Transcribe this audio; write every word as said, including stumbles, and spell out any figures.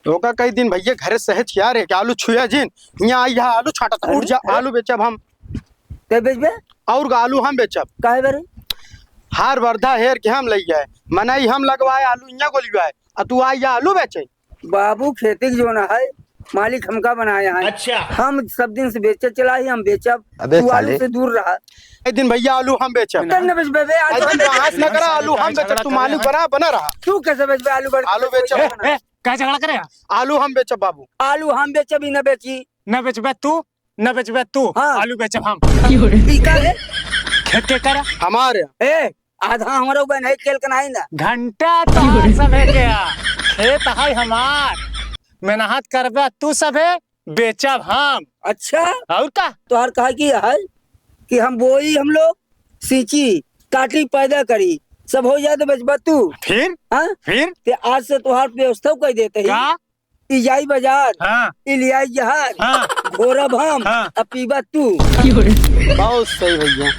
ओका कई दिन भइया घरे सहेज के आ रहे कि आलू छुया जिन, हियाँ आई, यहाँ आलू छाटत, उठ जा, अरे। आलू बेचब हम। ते बेचबे? और का, आलू हम बेचब। काहे बरे? हार बरधा हेर के हम लइ आए, मनई हम लगवाए, आलू हियाँ गोलियाए, आ तू आई, यहाँ आलू बेचे। बाबू, खेती के जोन है, मालिक हमका बनाया है। अच्छा। हम सब दिन से बेचे चला ही, हम बेचब। अबे तू आलू साले। से दूर रहा। एक दिन भइया आलू हम बेचब। तब न बेचबे बे, आलू एक दिन हम बहस न करा, आलू हम बेचब, तू मालिक बना, बना रहा। तू कैसे बेचबे आलू बड़-, आलू बेचब। ए, ए, का झगड़ा करे? आलू हम बेचब बाबू। आलू हम बेचब, ई न बेची। न बेचबे तू, न बेचबे तू। हाँ। आलू बेचब हम। ई का रे? खेत के कर? हमारे। ए, आधा हमरो बहन है, खेल के नाही ना। घंटा तोहार सभे के आ। खेत है हमार। मेहनत करबे तू सभे, बेचब हम। अच्छा? और का? तोहार कहा की है कि हम बोई हम लोग, सींची, काटी, पैदा करी, सब हो जाए तो बेचबा तू? फिर? हाँ? फिर? ते आज से तोहार व्यवस्था कर देते ही। का? ई जाई बाजार, हाँ। ई लियाई जहाज, हाँ। घोरब हम, हाँ। आ पीबा तू। बहुत सही भइया।